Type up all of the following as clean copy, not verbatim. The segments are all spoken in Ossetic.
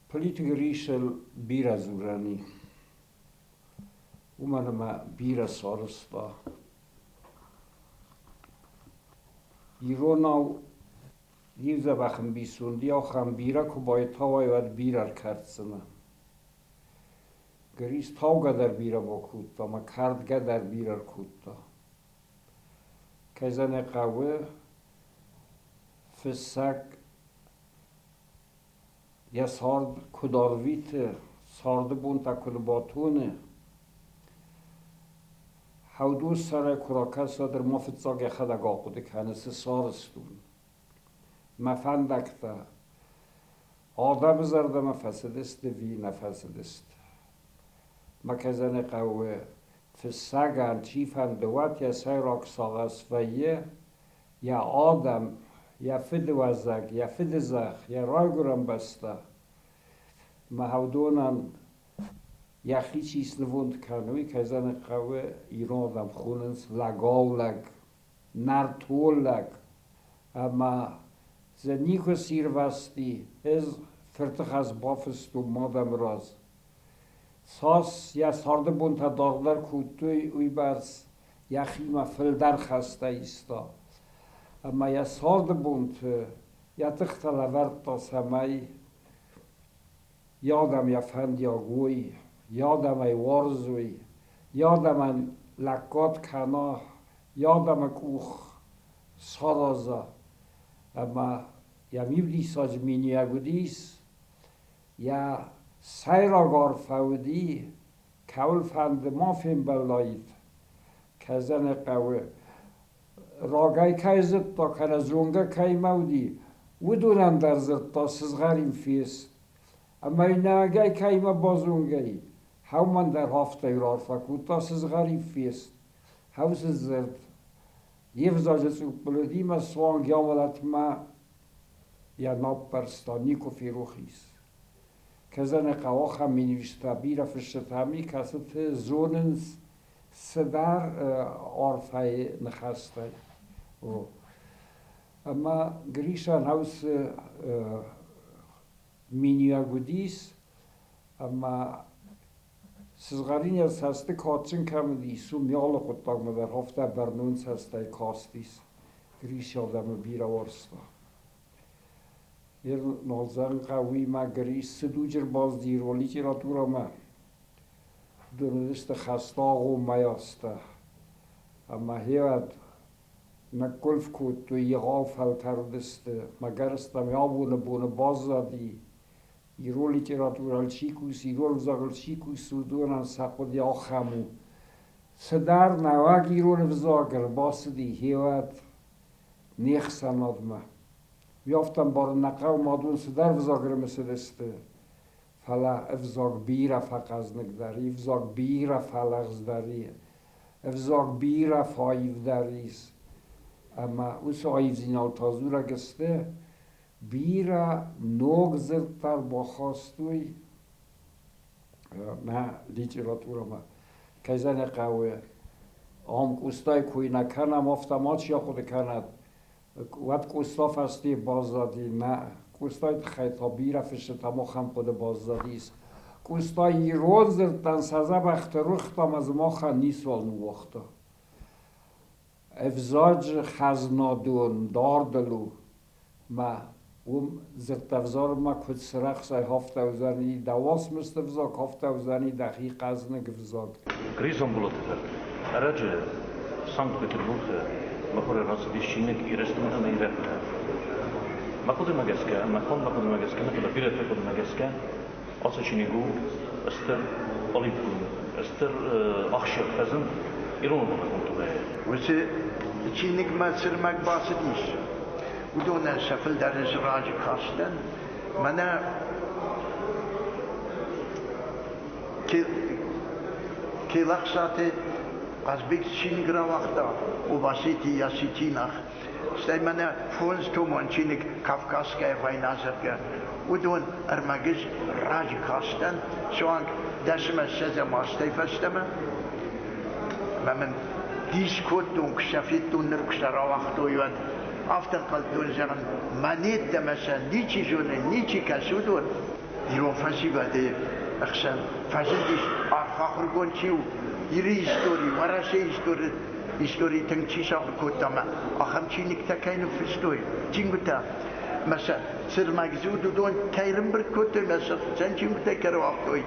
Плиты Грисыл бирӕ дзурӕн и, уымӕн ӕмӕ бирӕ сарӕзта. Иронау иу дзӕбӕх ӕмбисонд и, ахӕм бирӕ куы байтауай, уӕд бирӕ ӕркӕрддзынӕ. Грис таугӕ дӕр бирӕ бакодта ӕмӕ кӕрдгӕ дӕр бирӕ ӕркодта. Кӕй зӕгъын ӕй хъӕуы, фыссӕг йӕ цард куыд арвиты, царды бонтӕ куыд батоны, Хӕудос сӕрӕй куы ракӕса, дӕр ма фыццаг йӕхӕдӕг ахъуыды кӕны, цы сарӕзтон. Мӕ фӕндӕгтӕ адӕмы зӕрдӕмӕ фӕцыдысты ӕви нӕ фӕцыдысты. Мӕ кӕй хъӕуы, фыссӕгӕн чифӕнды уӕд йӕ сӕйраг сагъӕс вӕййы йӕ адӕм, йӕ фыдыуӕзӕг, йӕ фыдызӕхх, йӕ райгуырӕн бӕстӕ. Мӕ уыдонӕн йӕхи чи снывонд кӕны, уый, кӕй зӕгъын хъӕуы, ирон адӕм хонынц лӕгау-лӕг, нӕртон лӕг. Ӕмӕ дзы никуы сирвӕзти, ӕз фырты хӕс бафыстон мадӕмы раз. Цас йӕ царды бонтӕ даргъдӕр кодтой, уыйбӕрц йӕхимӕ фылдӕр хӕстӕ иста. Ӕмӕ йӕ царды бонты йӕ тыхтӕ лӕвӕрдта, цӕмӕй йӕ адӕм йӕ фӕндиаг уой, йӕ адӕм ӕй уарзой, йӕ адӕмӕн лӕггад кӕна, йӕ адӕмы къух сараза. Ӕмӕ йӕм иу диссаджы миниуӕг уыдис, йӕ сӕйраг арфӕ уыди, кӕуылфӕнды ма фембӕлдаид, кӕй хъӕуы, рагӕй кӕй зыдта, кӕнӕ зонгӕ кӕимӕ уыди, уыдонӕн дӕр дзырдта сызгъӕрин фест. Ӕмӕ иунӕгӕй кӕимӕ базонгӕ и, хӕумӕн дӕр афтӕ раарфӕ кодта сызгъӕрин фест. Хӕусы дзырд йе взаджы цъуппыл уыди мӕ суанг йӕ амӕлӕтмӕ йӕ наппӕрста, никуы ферох ис. Кӕзӕны хъӕуы ахӕм миниуджытӕ бирӕ фысджытӕм и, кӕцыты зонынц цыдӕр арфӕйы ныхӕстӕй. О. Ӕмӕ Гришӕн уыцы миниуӕг уыдис, ӕмӕ сызгъӕрин йӕ цӕсты кадджын кӕм уыдис, уым алы хъуыддагмӕ дӕр афтӕ бӕрнон цӕстӕй кастис. Грис адӕмы бирӕ уарзта. Нал зӕгъын уый ма Грис цы дуджы ӕрбацыди ирон литературӕмӕ, уыдон уыдысты хӕстагъоммӕ азтӕ. Ӕмӕ гъеуӕд ныггуылф кодтой, егъау фӕлтӕр уыдысты. Мӕ гӕрзтӕм абоны боны баззади, ирон литературӕйыл чи кусы, ирон ӕвзагыл чи кусы, уыдонӕн сӕ хъуыды ахӕм у. Цыдӕр нӕуӕг ирон ӕвзаг ӕрбацыди гъеуӕд не хсӕнадмӕ. Уый афтӕ ӕмбарын нӕ хъӕуы, мадон цыдӕр ӕвзаг ӕрымысыдысты, фӕлӕ ӕвзаг бирӕ фӕхъӕзныгдӕр и, ӕвзаг бирӕ фӕлӕгъздӕр и, ӕвзаг бирӕ фӕаивдӕр ис. Ӕмӕ уыцы аивдзинад та дзурӕг сты, бирӕ ног дзырдтӕ ӕрбахастой нӕ литературӕмӕ. Кӕй зӕгъын хъӕуы, ам Къостайы кой нӕ кӕнӕм, афтӕ мачи ахъуыды кӕнӕд, уӕд Къоста фӕсте баззади, нӕ Къостайы тыххӕй та бирӕ фысджытӕм ахӕм хъуыды баззадис. Къоста ирон дзырдтӕн сӕ дзӕбӕхты рухта ӕмӕ дзы махӕн ницуал ныууагъта. Ӕвзаджы хӕзнадон дардыл у, мӕ уым дзырдтӕвзарынмӕ куыд сырӕхсай, афтӕ уыдзӕни дӕ уацмысты взаг, афтӕ уыдзӕни дӕхи хъӕзныг взаг. Гризон Булаты фырт ӕрӕджы Санкт-Петербургы мыхуыры рацыдис чиныг Ирыстон ӕмӕ ирӕттӕ. Мӕ хъуыдымӕ гӕсгӕ, мӕ конд мӕ хъуыдымӕ гӕсгӕ, нӕ фӕлӕ бирӕты хъуыдымӕ гӕсгӕ, ацы чиныг у стыр политикон, стыр ахсджиаг фӕзынд ирон адӕмы культурӕйы. Уыцы чиныгмӕ цы рмӕг бацыдис, уыдонӕн сӕ фылдӕр ӕз раджы кастӕн. Мӕнӕ Келӕхсаты Хъазбег чиныг рауагъта Обасети Осетинах. Стӕй мӕнӕ фондзтомон чиныг «Кавказская война», зӕгъгӕ, уыдон ӕрмӕг ӕз раджы кастӕн, суанг дӕсмӕ ссӕдзӕм азтӕй фӕстӕмӕ. Ӕмӕ мын дис кодтон, куы сӕ федтон, ныр куы сӕ рауагътой, уӕд. Афтӕ ӕнхъӕлдтон, зӕгъын, мӕ йеддӕмӕ сӕ ничи зоны, ничи кӕсы уыдон. Ирон фӕсивӕды ӕхсӕн фӕзындис арф ахуыргонд чи у, Иры истори, Уӕрӕсейы истори, истори тынг чи сахуыр кодта ӕмӕ ахӕм чиныгтӕ кӕй ныффыстой, чингуытӕ. Мӕ сӕ цы рмӕг дзы уыд, уыдон кӕй рымбырд кодтой мӕ сӕ хицӕн чингуытӕ кӕй руагътой,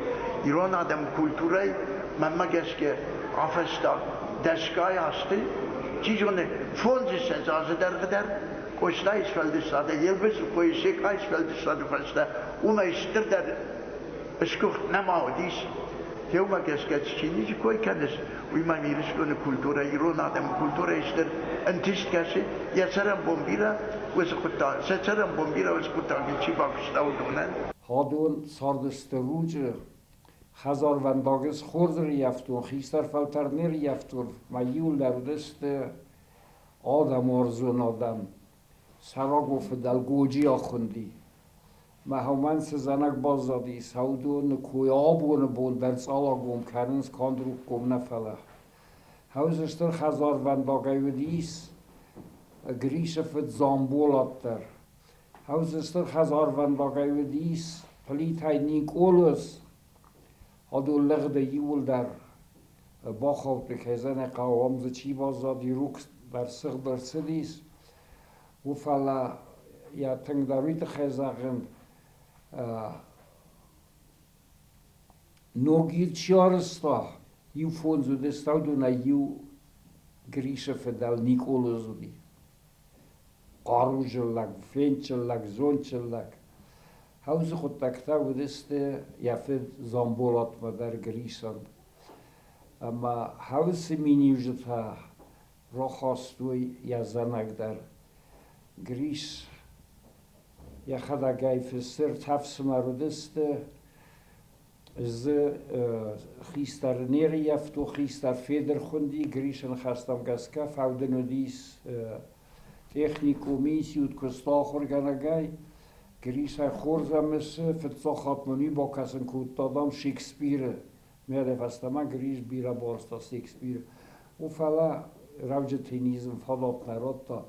ирон адӕмы культурӕйы, мӕнмӕ гӕсгӕ, афӕстаг дӕсгай азты, чи зоны, фондзыссӕдз азы дӕргъы дӕр Къостайы сфӕлдыстады, Елбыздыхъойы Секъайы сфӕлдыстады фӕстӕ уымӕй стырдӕр сгуыхт нӕма уыдис. Еумӕ гӕсгӕ цы чиныджы кой кӕныс, уый мӕм Ирыстоны культурӕ, ирон адӕмы культурӕйы стыр ӕнтыст кӕсы. Йӕ цӕрӕнбон бирӕ, уыцы хъуыддаг, сӕ цӕрӕнбон бирӕ уыцы хъуыддагыл чи бакуыста, уыдонӕн. Хадон цардысты Ручъы хӕдзарвӕндаг хорз ӕрыййӕфтон, хистӕр фӕлтӕр не рыййӕфтон, мӕ иуылдӕр уыдысты адӕмуарзон адӕм. Сӕраго фыдӕл Годжиа хуынди. Мӕ уымӕн цы зӕнӕг баззади, саудоны кой абоны бон дӕр цъалагом кӕнынц канд Рукъгом нӕ, фӕлӕ. Хӕуз стыр хӕдзарвӕндагӕй уыдис Грисы фыд Дзамболат дӕр. Хӕуз стыр хӕдзарвӕндагӕй уыдис Плитӕй Никъолоз. Адон лӕгъдӕй иууылдӕр бахаудтой кӕй хъӕуы, ам дзы чи баззади, рухс дӕр сыгъд ӕрцыдис. У фӕлӕ йӕ тынгдӕр уый тыххӕй зӕгъын, Ногир чи арӕзта, иу фондз уыдысты, уыдонӕй иу Грисы фыдӕл Никъолоз уыди. Хъаруджын лӕг, фендджын лӕг, зондджын лӕг. Хӕуыдзы хъуыддӕгтӕ уыдысты йӕ фыд Дзамболатмӕ дӕр Грисӕн. Ӕмӕ хӕуыцы миниуджытӕ рахастой йӕ зӕнӕг дӕр. Грис йӕхӕдӕг ӕй фыссы, ӕртӕ ӕфсымӕр уыдысты, дзы хистӕр не рыййӕфто, хистӕр Федыр хуынди, Грисы ныхӕстӕм гӕсгӕ фӕудын уыдис техникум, институт куыста ахуыргӕнӕгӕй. Грисӕй хорз ӕмысы, фыццаг хатт мын уый бакӕсын кодта, дам, Шекспиры. Мӕнӕ фӕстӕмӕ Грис бирӕ барста Шекспир. У, фӕлӕ рӕвджыты низм фадат нӕ радта.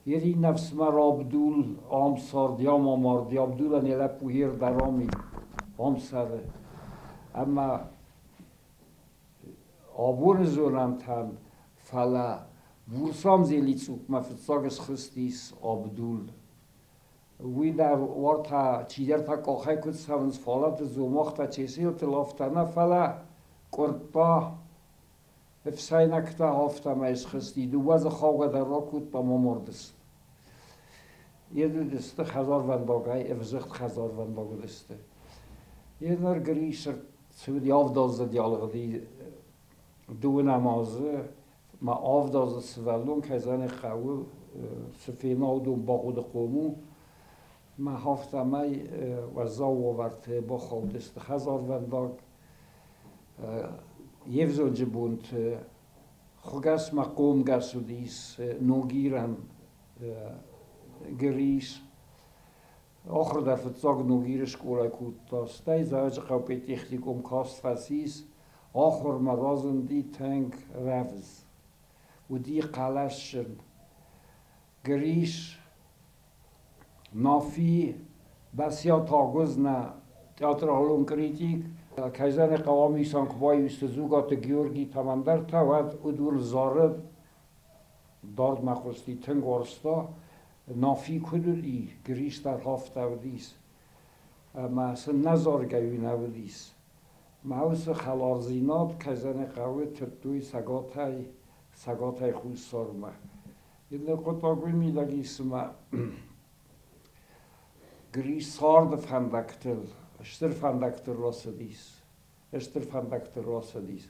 Иринӕ ӕфсымӕр Абдул ам царди, ам амарди. Абдулӕн йӕ лӕппу йе рдӕр ам и, ам цӕры. Ӕмӕ абоны зонӕнтӕн, фӕлӕ Бурсамдзели цъупмӕ фыццаг схызтис Абдул. Уый дӕр уӕртӕ чидӕртӕ къахӕй куыд цӕуынц, фалӕты Дзомагътӕ Чеселты лафта нӕ, фӕлӕ къуырдта ӕфсӕйнӕгтӕ афтӕмӕй схызти, дыууӕ дзы хаугӕ дӕр ракодта ма мардысты. Уыдысты хӕдзарвӕндагӕй, ӕвзыгъд хӕдзарвӕндаг уыдысты. Еныр Грис цы уыди авдаздзыд алыгъди дыууынӕм азы ма авдазы сывӕллон кӕй зӕны хъӕуы, цы фена, уыдон бахъуыдыхъом у. Мӕ афтӕмӕй уӕззау уавӕрты бахаудысты хӕдзарвӕндаг. Йе взонджы бонты хуыгӕсмӕ хъомгӕс уыдис Ногирӕн Грис. Ахуыр дӕр фыццаг Ногиры скъолайы кодта, стӕй Дзӕуджыхъӕуы педтехникум каст фӕцис, ахуырмӕ разынди тынг рӕвдз. Уыди хъӕлӕсджын. Грис, Нафи, Бӕциаты Агуыз нӕ театралон критик, кӕй зӕгъын хъӕуы, ам исан куы баиу сты Дзугаты Георги ӕмӕ ӕндӕртӕ, уӕд уыдон зарыд, дардмӕ хъуысти, тынг уарзта. Нафи куыд уыди, Грис дӕр афтӕ уыдис. Ӕмӕ сын нӕ заргӕ уый нӕ уыдис. Мӕ уыцы хӕлардзинад, кӕй зӕгъын хъӕуы, тыдтой Цӕгатӕй, Цӕгатӕй Хуссармӕ. Иннӕ хъуыддаг уый мидӕг ис, цыма Грис царды фӕндӕгтыл, стыр фӕндӕгтыл рацыдис, стыр фӕндӕгтыл рацыдис.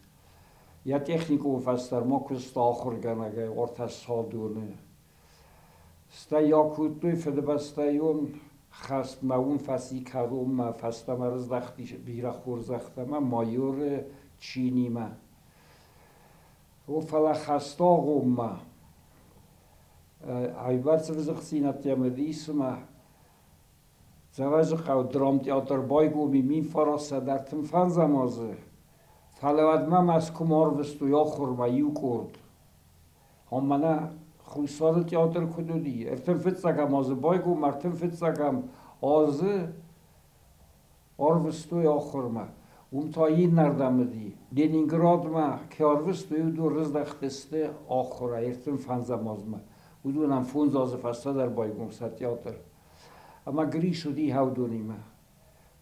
Йӕ техникон фӕстӕр ма куыста ахуыргӕнӕгӕй ӕртӕ садоны. Стӕй акодтой Фыдыбӕстӕйон хӕстмӕ, уым фӕци кӕронмӕ, фӕстӕмӕ рыздӕхтис бирӕ хорзӕхтӕ майоры чинимӕ. О, фӕлӕ хӕстагъоммӕ ӕвӕрц ӕвзыгъддзинӕдтӕ уыдис ӕмӕ Дзӕуӕджыхъӕуы драмтеатр байгом и 1935 азы, фӕлӕ уӕдмӕ Мӕскуымӕ арвыстой ахуырмӕ иу къорд. Ам мӕнӕ Хуссары театр куыд уыди, ӕртын фыццӕгӕм азы байгом, ӕртын фыццӕгӕм азы. Арвыстой ахуырмӕ. Уым та иннӕрдӕм уыди. Ленинградмӕ кӕй арвыстой, уыдон рыздӕхтысты ахуырӕй 35 азмӕ. Уыдонӕн фондз азы фӕстӕдӕр байгом сӕ театр. Ӕмӕ Грис уыди Хӕвдонимӕ.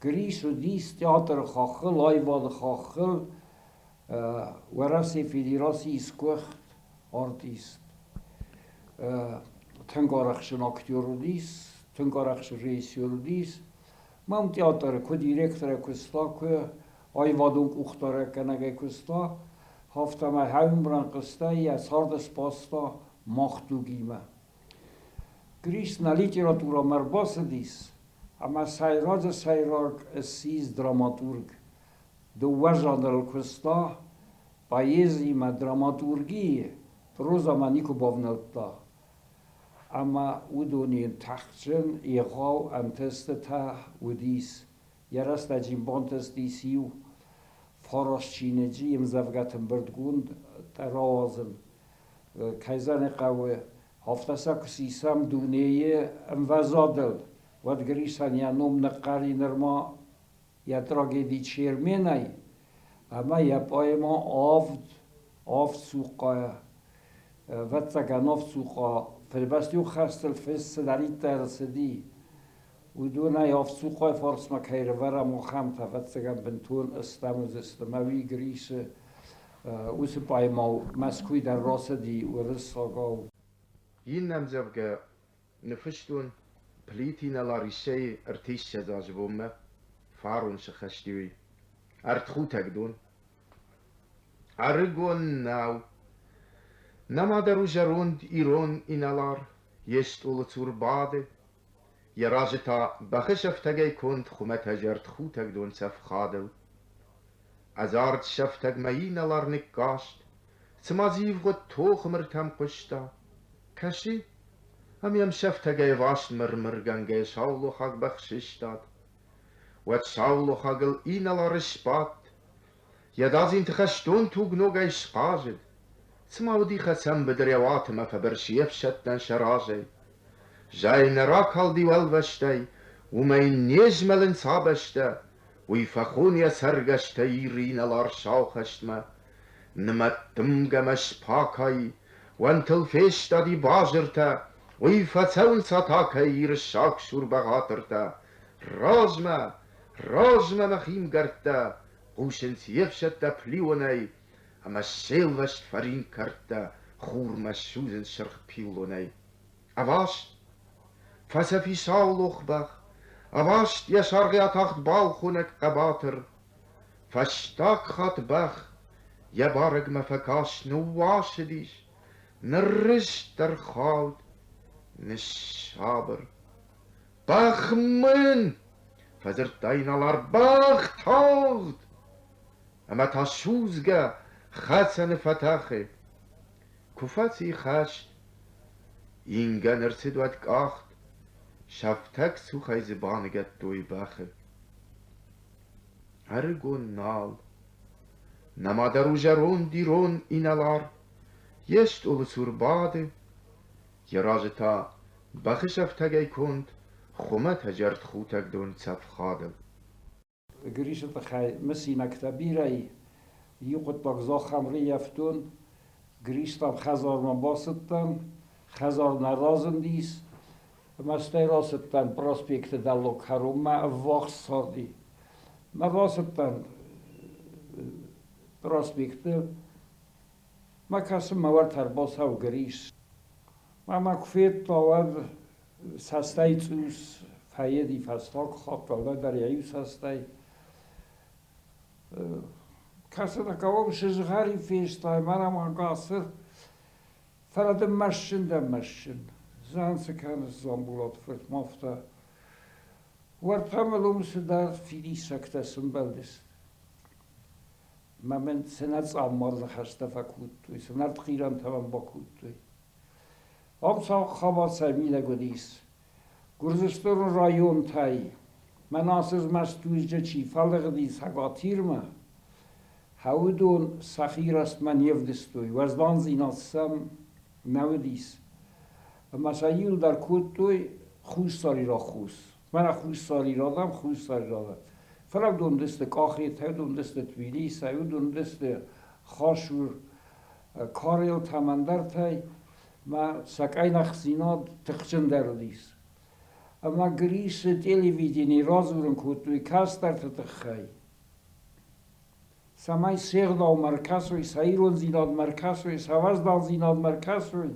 Грис уыдис театры хаххыл, аивады хаххыл Уӕрӕсейы Федерацийы сгуыхт артист. Тынг арӕхстджын актер уыдис, тынг арӕхстджын режиссер уыдис. Мӕм театры куы директорӕй куыста, куы аивадон къухдарӕггӕнӕгӕй куыста, афтӕмӕй хӕрынбыран хъызтӕй йӕ царды сбаста мах дугимӕ. Грис нӕ литературӕмӕ ӕрбацыдис ӕмӕ сӕйраджы сӕйраг ссис драматург. Дыууӕ жанрыл куыста, поэзимӕ, драматургийы, прозӕмӕ никуы бавнӕлдта. Ӕмӕ уыдон йын тыхджын егъау ӕнтыстытӕ уыдис. Йӕ рӕстӕджы йын бантыстис иу фараст чиныджы йе мдзӕвгӕты ӕмбырдгонд рауадзын. Кӕй зӕгъын хъӕуы, афтӕ сӕ куы сисӕм дунейы ӕмвӕзадыл, уӕд Грисӕн йӕ ном ныхъхъӕр и нырма йӕ трагеди Черменӕй ӕмӕ йӕ поэмӕ Авд, авд цухъхъайӕ. Ӕвӕццӕгӕн, авд цухъа Фыдыбӕстӕйон хӕстыл фыст цыдӕриддӕр цыди, уыдонӕй авд цухъайы фарсмӕ кӕй рывӕрӕм, ахӕмтӕ, ӕвӕццӕгӕн, бынтон стӕм уыдзысты. Мӕ уый Грисы уыцы поэмӕ Мӕскуыйы дӕр рацыди уырыссагау. Иннӕ ӕмдзӕвгӕ ныффыстон Плити Ларисӕйы ӕртиссӕдз азы бонмӕ фарон сыххӕсти уый. Ӕртхутӕгдон. Ӕрыгон нӕу. Нӕма дӕр у зӕронд ирон инӕлар, йе стъолы цур бады, йӕ разы та бӕхы сӕфтӕгӕй конд хуымӕтӕджы ӕртхутӕгдон цӕфхадыл. Ӕдзард сӕфтӕгмӕ инӕлар ныккаст, цыма дзы ивгъуыд тохы мыртӕм хъуыста. Кӕсы, ӕмӕ йӕм сӕфтӕгӕй ӕваст мыр-мыргӕнгӕ саулохаг бӕх сыстад. Уӕд саулохагыл инӕлар сбадт, йӕ дадзинты хӕстон туг ногӕй схъазыд, цыма уыди хӕцӕн быдыр йӕ уатмӕ фӕбырсы йе фсӕдтӕн сӕ разӕй. Зӕй нӕ ракалди уӕлвӕзтӕй, уымӕй не змӕлынц абӕстӕ, уый фӕхон йӕ цӕргӕстӕ Иры инӕлар сау хӕстмӕ. Нымӕт дымгӕмӕ спакай, уӕнтыл фестади базыртӕ, уый фӕцӕуынц атакӕй Иры сагсур бӕгъатыртӕ. Размӕ, размӕ мӕхи мгӕрттӕ, хъусынц йе фсӕдтӕ плионӕй, ӕмӕ се лвӕст фӕринк кӕрдтӕ хурмӕ судзынц сырх пиллонӕй. Ӕваст фӕцӕф и саулох бӕх, ӕваст йӕ саргъы атахт балхонӕг хъӕбатыр. Фӕстаг хатт бӕх йӕ барӕгмӕ фӕкаст, ныууасыдис, ныррызт, ӕрхауд, ныссабыр. Бӕх мын! фӕдзырдта инӕлар. Бӕх тагъд! Ӕмӕ та судзгӕ хӕцӕны фӕтӕхы. Куы фӕци хӕст, ингӕн ӕрцыд уӕд къахт, сӕфтӕг цухӕй дзы баныгӕдтой бӕхы. Ӕрыгон нал, нӕма дӕр у зӕронд ирон инӕлар, йе стъолы цур бады, йӕ разы та бӕхы сӕфтӕгӕй конд хуымӕтӕджы ӕртхутӕгдон цӕфхадыл. Грисы тыххӕй мысинӕгтӕ бирӕ и. Иу хъуыддаг зӕххӕн рыййӕфтон. Гристӕм хӕдзармӕ бацыдтӕн, хӕдзар нӕ разындис. Ӕмӕ стӕй рацыдтӕн проспекты дӕллаг кӕронмӕ ӕввахс царди. Мӕ рацыдтӕн проспекты. Мӕ кӕсын мӕ уӕртӕ ӕрбацӕуы Грис. Мӕ мӕ куы федта, уӕд цӕстӕй цъус фӕеди фӕстаг хатт, уӕлдайдӕр йӕ иу цӕстӕй. Кӕсын, кӕуыл сызгъӕрин фестай, мӕнӕ ма гасыр, фӕлӕ дын мӕстджын дӕ мӕстджын. Зӕгъын цы кӕныс, Дзамболаты фырт, ма афтӕ. Уӕртӕ мыл уым цыдӕр фидиссӕгтӕ сымбӕлдысты. Мӕ мын цы нӕ цъаммар ныхӕстӕ фӕкодтой, цы нӕ ртхъирӕнтӕ мӕм бакодтой. Ам сау хабар мидӕг уыдис. Гуырдзыстоны районтӕй мӕн ацы змӕстуызджы чи фӕлыгъди Цӕгат Ирмӕ, уыдон сӕхи рӕстмӕ не вдыстой, уӕздандзинад сӕм нӕ уыдис. Ӕмӕ сӕ иуылдӕр кодтой Хуссар Иры хус. Мӕнӕ Хуссар Ир адӕм, Хуссар Ир адӕм. Фӕлӕ уыдон уыдысты Къахетӕй, уыдон уыдысты Тбилисӕй, уыдон уыдысты Хашур, Карелтӕм ӕндӕртӕй. Мӕ сӕ къӕйныхдзинад тыхджындӕр уыдис. Ӕмӕ Грисы телевиденийы радзурын кодтой кӕстӕрты тыххӕй, цӕмӕй се гъдаумӕ ӕркӕсой, сӕ ирондзинадмӕ ӕркӕсой, сӕ уӕздандзинадмӕ ӕркӕсой.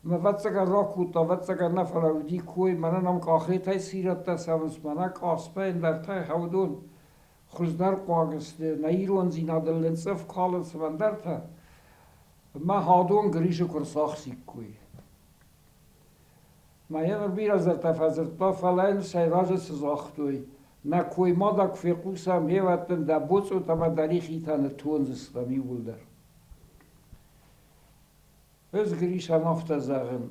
Ӕмӕ ӕвӕццӕгӕн ракодта, ӕвӕццӕгӕн нӕ, фӕлӕ уыди кой, мӕнӕ нӕм Къахетӕй цы ирӕттӕ цӕуынц, мӕнӕ Къаспӕй ӕндӕртӕй уыдон хуыздӕр хъуаг сты, нӕ ирондзинадыл нын цъыф калынц ӕндӕртӕ. Ӕмӕ адон Грисы куы рцахсиккой. Мӕ ныр бирӕ дзырдтӕ фӕдзырдта, фӕлӕ йын сӕйраджы цы загътой, нӕ кой ма дӕ куы фехъусӕм, гъеуӕд дын дӕ боцъотӕ ӕмӕ дӕ рихитӕ ныттондзыстӕм иууылдӕр. Ӕз Гришӕн афтӕ зӕгъын,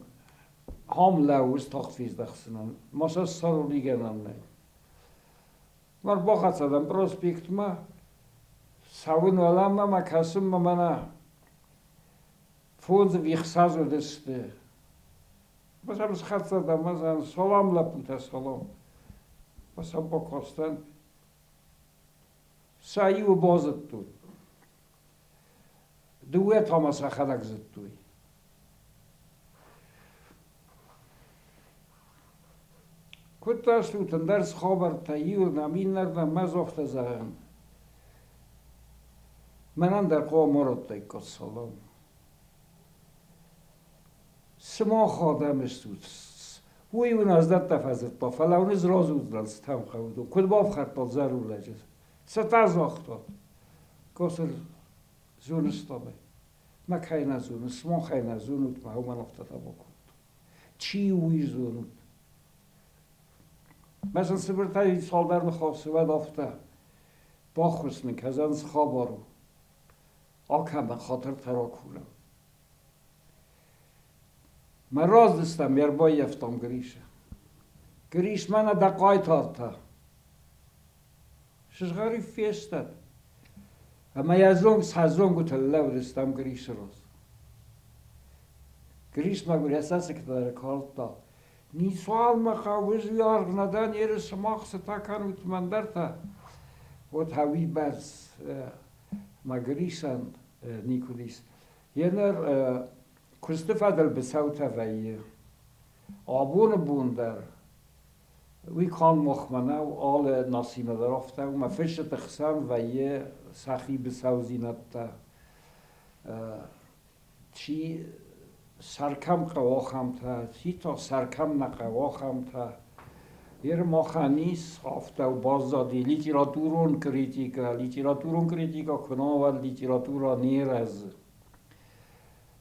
ам лӕууыс тагъд фездӕхдзынӕн, ма сӕ ссарон мигӕнӕн нӕй. Мӕ бахӕццӕ дӕн проспектмӕ, цӕуын уӕлӕмӕ мӕ кӕсынмӕ мӕнӕ фондз ӕви ӕхсӕз уыдысты. Ма сӕм схӕццӕ дӕн, ма сӕм салам лӕппутӕ, салам. Ма сӕм бакастӕн. Сӕ иуы базыдтон. Дыууӕ та ма сӕхӕдӕг зыдтой. Куыдта стут, ӕндӕр цы хабӕрттӕ иуырдӕм, иннӕрдӕм мӕ афтӕ зӕгъын. Мӕнӕн дӕр хъуамӕ радтаиккат салам. Сымах адӕм стут, уый уын ӕз дӕттӕ фӕдзырдта, фӕлӕ уын ӕз радзурдзынӕн, цытӕм хъӕуы уыдон. Куыд бафхӕрдтат зӕронд лӕджы? Цытӕ загътат? Косыр зоныс табӕй. Мӕ кӕй нӕ зонын, сымахӕй нӕ зонут, мӕ уымӕн афтӕтӕ бакодтон. Чи у, уый зонут. Мӕ сын цыбыртӕй цалдӕр ныхасы уӕд афтӕ баххуыс нын кӕдзӕн, цы хабар у. Алкӕмӕн хатыртӕ ракурӕм. Мӕ раздыстӕм ӕрбаййӕфтам Грисы. Грис мӕнӕ дӕ хъайтартӕ. Сызгъӕрин фестӕд. Ӕмӕ йӕ зонг сӕ зонгуытыл лӕудыстӕм Грисы раз. Грис мӕгуыр йӕ цӕссыгтӕ дӕр калдта. Ницуал мӕ хъӕуы зиаргъ нӕ дӕн, ерыс сымах цытӕ кӕнут мӕндӕртӕ. Вот уыйбӕрц мӕ Грисӕн никуы ис. Еныр куысты фӕдыл быцӕутӕ вӕййы. Абоны бон дӕр уый канд махмӕ нӕу, алы нацимӕ дӕр афтӕ у. Мӕ фысджыты хсӕн вӕййы сӕхи быцӕудзинӕдтӕ. Чи сӕр кӕм хъӕуы, ахӕмтӕ, чи та сӕр кӕм нӕ хъӕуы, ахӕмтӕ. Ер махӕн ис, афтӕ баззади литературон критикӕ. Литературон критикӕ куы нӕ уӕд литературӕ не рӕзы.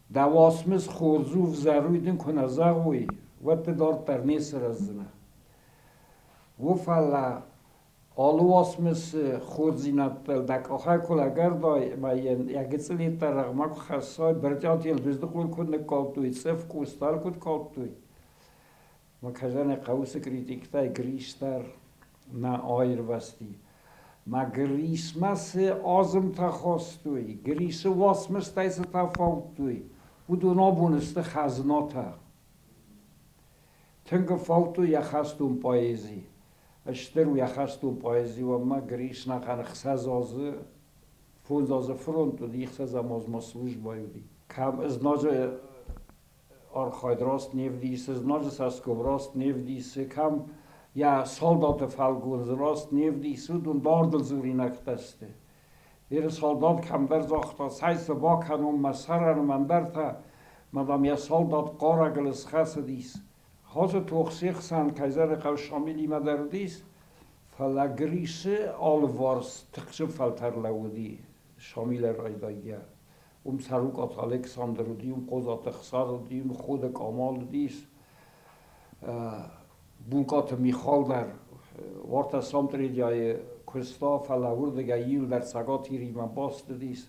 Дӕ уацмыс хорз у, ӕвзӕр уый дын куы нӕ зӕгъой, уӕд ды дарддӕр не сырӕздзынӕ. О, фӕлӕ алы уацмысы хорздзинӕдтыл дӕ къахӕй куы лӕгӕрдай ӕмӕ йын йӕ гыццыл йеддӕр рӕгъмӕ куы хӕссай, Брытъиаты Елбыздыхъойыл куыд ныккалдтой, цъыф Къостайыл куыд калдтой, мӕ кӕзӕны хъӕуы критиктӕй Грис дӕр нӕ аирвӕзти. Мӕ Грисмӕ цы азымтӕ хастой, Грисы уацмыстӕй цытӕ фаудтой, уыдон абон сты хӕзнатӕ. Тынг фаудтой йӕ хӕстон поэзи. Стыр у йӕ хӕстон поэзи, ӕмӕ Грис нӕхъӕн ӕхсӕз азы, фондз азы фронт уыди, ӕхсӕзӕм азмӕ службӕйы уыди. Кӕм знаджы архайд раст не вдисы, знаджы цӕсгом раст не вдисы, кӕм йӕ салдаты фӕлгондз раст не вдисы, уыдон дардыл дзуринӕгтӕ сты. Иры салдат кӕмдӕр загъта, цӕй цы бакӕнон мӕ сӕрӕн ӕндӕртӕ, мадам йӕ салдат хъарӕгыл схӕцыдис. Хозы тох се хсӕн Кайзеры хъӕу Шамилимӕ дӕр уыдис, фӕлӕ Грисы алыварс тыхджын фӕлтӕр лӕууыди Шамилӕй райдайгӕ. Уым Цӕрукъаты Александр уыди, уым Хъодзаты Ӕхсар уыди, уым Ходы Камал уыдис, Булкъаты Михал дӕр уартӕ Самтредиайы куыста, фӕлӕ уырдыгӕй иуылдӕр Цӕгат Иримӕ баст уыдис.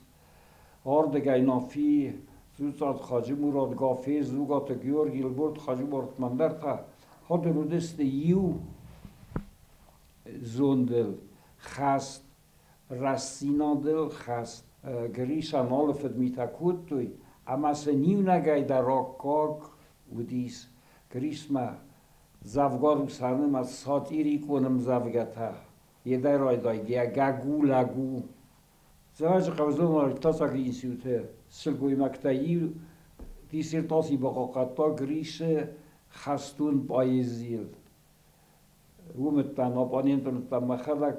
Ардыгӕй Нафи, Дзуццаты Хаджи-Мурат, Гафез, Дзугаты Георги, Елборты Хаджи-Мурат ӕндӕртӕ хъуыды уыдысты иу зондыл хӕст, рӕстдзинадыл хӕст. Грисӕн алы фыдмитӕ кодтой, ӕмӕ сын иунӕгӕй дӕр аккаг уыдис. Грисмӕ дзӕвгар ус анымад сатирикон ӕмдзӕвгӕтӕ. Йе дӕр райдайгӕ гӕгу-лӕгу. Дзӕуӕджыхъӕуы зонад-иртасӕг институты сылгоймӕгтӕй иу диссертаци бахъахъхъӕдта Грисы хӕстон поэзийыл. Уым уыдтӕн, оппонентон уыдтӕн мӕхӕдӕг,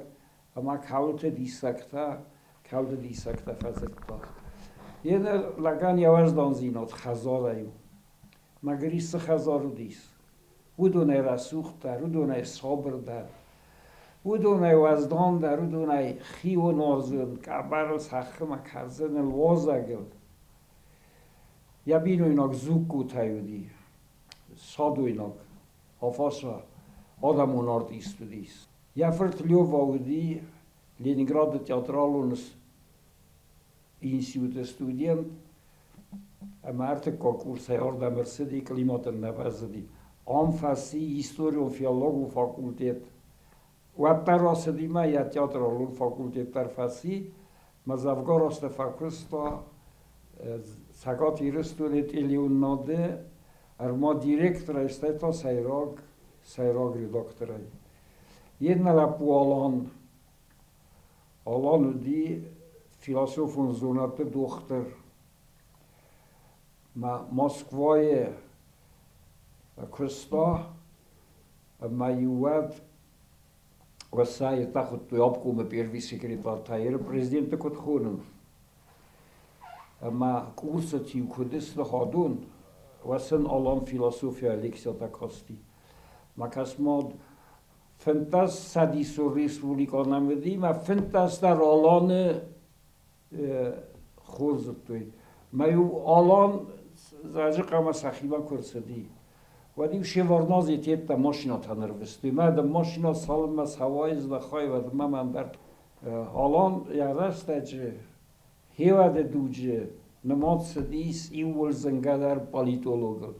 ӕмӕ кӕуылты диссӕгтӕ, кӕуылты диссӕгтӕ фӕдзырдта. Йе ныр лӕгӕн йӕ уӕздандзинад хӕдзарӕй у. Мӕ Грис цы хӕдзар уыдис, уыдонӕй рӕсугъддӕр, уыдонӕй сабырдӕр, уыдонӕй уӕздандӕр, уыдонӕй хион уарзон, къӕбӕрыл цӕххымӕ кӕрдзыныл, уазӕгыл. Йӕ бинойнаг Дзуккутӕй уыди, садойнаг, Афаша адӕмон артист уыдис. Йӕ фырт Лёва уыди Ленинграды театралон институты студент ӕмӕ ӕртыккаг курсӕй ардӕм ӕрцыди, климат ын нӕ бӕззыди. Ам фӕци историон-филологон факультет. Уӕддӕр ацыди ма йӕ театралон факультет дӕр фӕци, ма дзӕвгар азты фӕкуыста Цӕгат Ирыстоны телеуынынады ӕрма директорӕй, стӕй та сӕйраг, сӕйраг редакторӕй. Йе ннӕ лӕппу Алан Алан уыди философон зонӕдты дохтыр. Мӕ Москвайы куыста ӕмӕ-иу уӕд Уӕсайы хуыдтой обкомы первый секретарь Таиры президенты куыд хонынц. Ӕмӕ курсыты-иу куыд сныхадон, уӕд сын Алан философия лекцията касти. Мӕ кӕс-ма, 15 цӕдисон республикон уыди мӕ 15 дӕр Аланы хорз зыдтой. Мӕ-иу Алан Дзӕджыхъӕумӕ сӕхимӕ куы рцыди, уӕд-иу Шеварднадзе тедта машинӕтӕ нырвыстой. Мӕ дын машинӕ цалынмӕ цӕуай, здӕхай, уӕдмӕ мӕм дӕр Алан йӕ рӕстӕджы хиуады дуджы нымад цыдис иууыл зынгӕдӕр политологыл.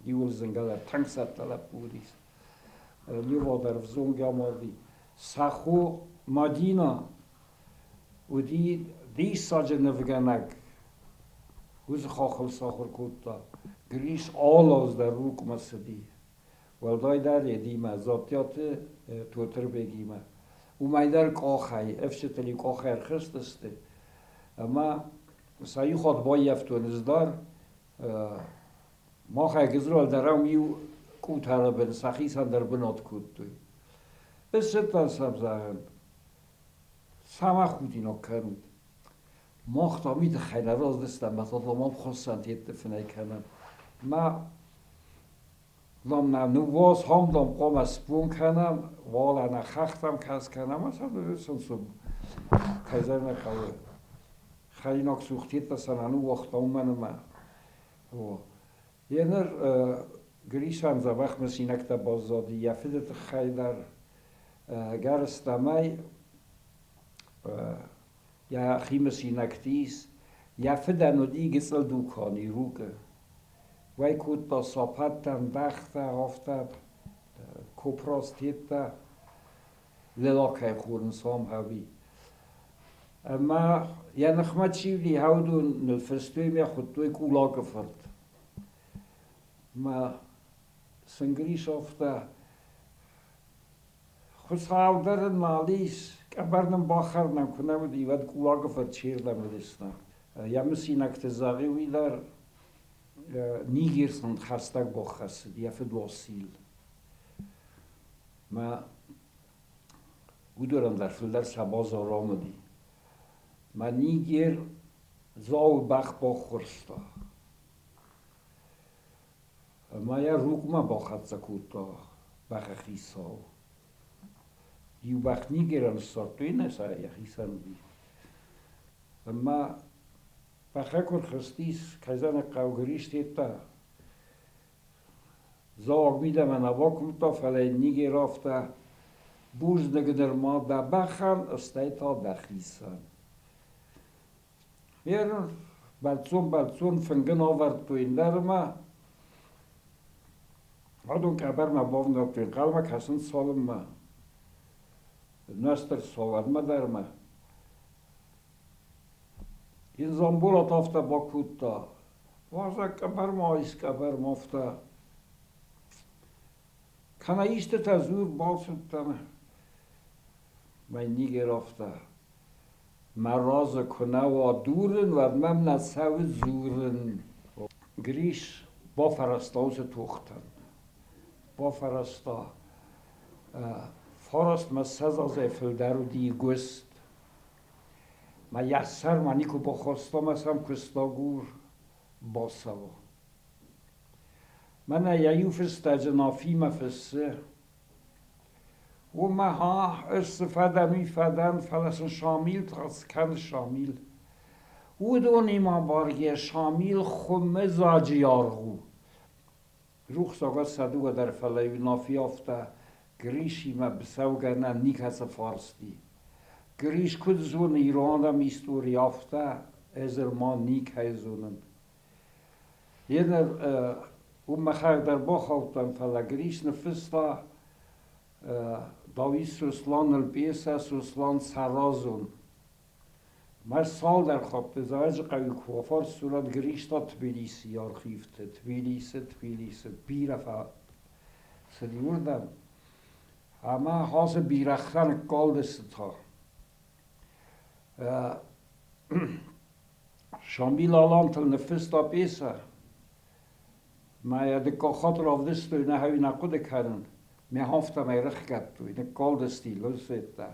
Иууыл зынгӕдӕр тынг цӕттӕ лӕппу уыдис. Лева дӕр взонг амарди. Сӕ хо Мадина уыди диссаджы нывгӕнӕг. Уыцы хохыл сахуыр кодта. Грис алы аз дӕр Рукъмӕ цыди. Уӕлдайдӕр Едимӕ, Дзаттиаты Тотырбегимӕ. Уымӕй дӕр къахӕй, ӕфсытыл-иу къахӕй ӕрхызтысты. Ӕмӕ сӕ иу хатт баййӕфтон ӕз дӕр. Махӕй гыццыл дӕр ам иу къутӕры бын сӕхицӕн дӕр бынат кодтой. Ссыдтӕн сӕм, зӕгъын, цӕмӕ худинаг кӕнут? Мах та уый тыххӕй нӕ раздыстӕм, мӕ та ам хуыссӕнтетты фынӕй кӕнӕм. Мӕ дам нӕ ныууадз, ам дам хъуамӕ сбон кӕнӕм, уалӕ нӕ хӕхтӕм кӕс кӕнӕм, ӕмӕ сын цы кӕй зӕгъын ӕй хъӕуы, хӕринаг цухтетӕ сӕ нӕ ныууагъта, уымӕн ӕмӕ О. Еныр Грисӕн дзӕбӕх мысинӕгтӕ баззади йӕ фыды тыххӕй дӕр. Ӕгӕрыстӕмӕй йӕхи мысинӕгты ис. Йӕ фыдӕн уыди гыццыл дукани Рукъы. Уӕй кодта сапӕттӕ, ӕндӕхтӕ, афтӕ копрадз тедта. Лелакӕй хонынц ам ӕви. Ӕмӕ йӕ ныхмӕ чи уыди, уыдон ныл фыстой ӕмӕ хуыдтой Къулакы фырт. Мӕ сын Грис афтӕ, Хуыцау дӕр ын нал ис, къӕбӕр нын бахӕрынӕн куы нӕ уыди, уӕд Къулакы фырт чердӕм уыдысты. Йӕ мысинӕгты зӕгъы уый дӕр, Нигер сын хӕстӕг баххӕссыд йӕ фыд Уасил. Мӕ уыдонӕн дӕр фылдӕр сӕ базар ам уыди. Мӕ Нигер Дзауы бӕх баххуырста. Ӕмӕ йӕ Рукъмӕ бахӕццӕ кодта бӕхы хицау. Иу бӕх Нигерӕн ссардтой, нӕ сӕ йӕхицӕн уыди. Ӕмӕ бӕхӕй куы рхызтис, кӕй зӕгъын ӕй хъӕуы, Грис федта, Дзауаг мидӕмӕ нӕ бакуымдта, фӕлӕ йын Нигер афтӕ: Бузныг нырма дӕ бӕхӕн, стӕй та дӕхицӕн. Йе бӕлццон-бӕлццон фынг ын авӕрдтой ӕндӕрмӕ. Адон къӕбӕрмӕ бавнӕлдтой, ӕнхъӕлмӕ кӕсынц цалынмӕ нуӕзт ӕрцӕуа, уӕдмӕ дӕр ма. Йын Дзамболат афтӕ бакодта: Уазӕг къӕбӕрмӕ айс, къӕбӕрмӕ афтӕ. Кӕнӕ истытӕ дзур, бацыдтӕн. Мӕ Нигер афтӕ: Мӕ разы куы нӕ уа дурын, уӕд мӕм нӕ цӕуы дзурын. Грис бафӕрӕзта уыцы тохтӕн. Бафӕрӕзта. Фарастмӕ 20 азӕй фылдӕр уыди гуыст. Мӕ йӕ сӕрмӕ никуы бахаста мӕ сӕм куыстагур бацӕуа. Мӕнӕ йӕ иу фыстӕджы Нафимӕ фыссы: Уымӕ ӕз цы фӕдӕн, уый фӕдӕн, фӕлӕ сын Шамил кӕны Шамил. Уыдонимӕ баргӕ Шамил хуымӕзаджы аргъ у. Рухсагад сӕ дыууӕ дӕр, фӕлӕ-иу Нафи афтӕ Гришимӕ быцӕугӕнӕн никӕцы фарсти. Гриш куыд зоны ирон адӕмы истори, афтӕ ӕз ӕрма никӕй зонын. Еныр уым мӕхӕдӕг дӕр бахаудтӕн, фӕлӕ Гриш ныффыста Дауит Сосланыл пьесӕ «Сослан Цӕразон». Мӕ цалдӕр хатты Дзӕуӕджыхъӕуы куы афарстон, уӕд Гриш та Тбилисы архивты, Тбилисы, Тбилисы бирӕ фӕцыди уырдӕм. Ӕмӕ ацы бирӕгътӕ ныккалдысты та. Шамил Алантыл ныффыста пьесӕ. Мӕ йӕ дыккаг хатт равдыстой, нӕ нӕ хъуыды кӕнын. Мӕ афтӕмӕй рыхгӕдтой, ныккалдысты лысеттӕ.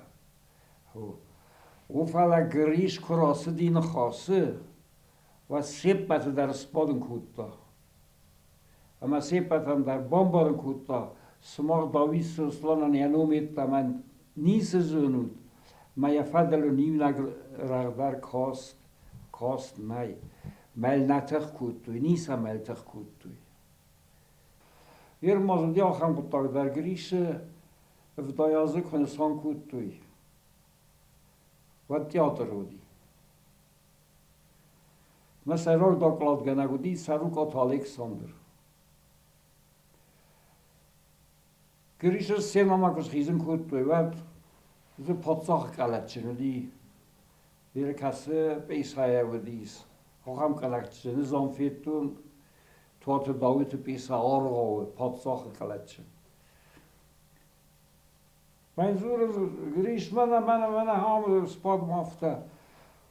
О, фӕлӕ Гриш куы рацыди Ныхасы, уӕд се ппӕты дӕр сбадын кодта. Ӕмӕ се ппӕтӕн дӕр бамбарын кодта, сымах Давид Сосланӕн йӕ ном йеддӕмӕ ницы зонут, мӕ йӕ фӕдыл ын иунӕг рӕгъ дӕр каст, каст нӕй. Мӕл нӕ тых кодтой, ницӕмӕл тых кодтой. Ермаз уыди ахӕм хъуыддаг дӕр Грисы 70 азы куы нысан кодтой, уӕд театр уыди. Мӕ сӕйраг докладгӕнӕг уыди Цӕрукъаты Александр. Грисы сценӕмӕ куы схизын кодтой, уӕд дзы паддзахы къӕлӕтджын уыди. Бирӕ кӕцы пъесӕйӕ уыдис, ахӕм къӕлӕтджыны зам федтон Туаты Дауиты пъесӕ аргъауы паддзахы къӕлӕтджын. Мӕн дзуры Гриш, мӕнӕ, мӕнӕ, мӕнӕ ам сбадм афтӕ.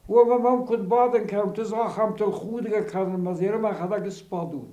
Уомӕ мӕм куыд бадын кӕнут, ӕз ахӕмтыл худгӕ кӕнын, мӕ зӕры мӕхӕдӕг сбадут.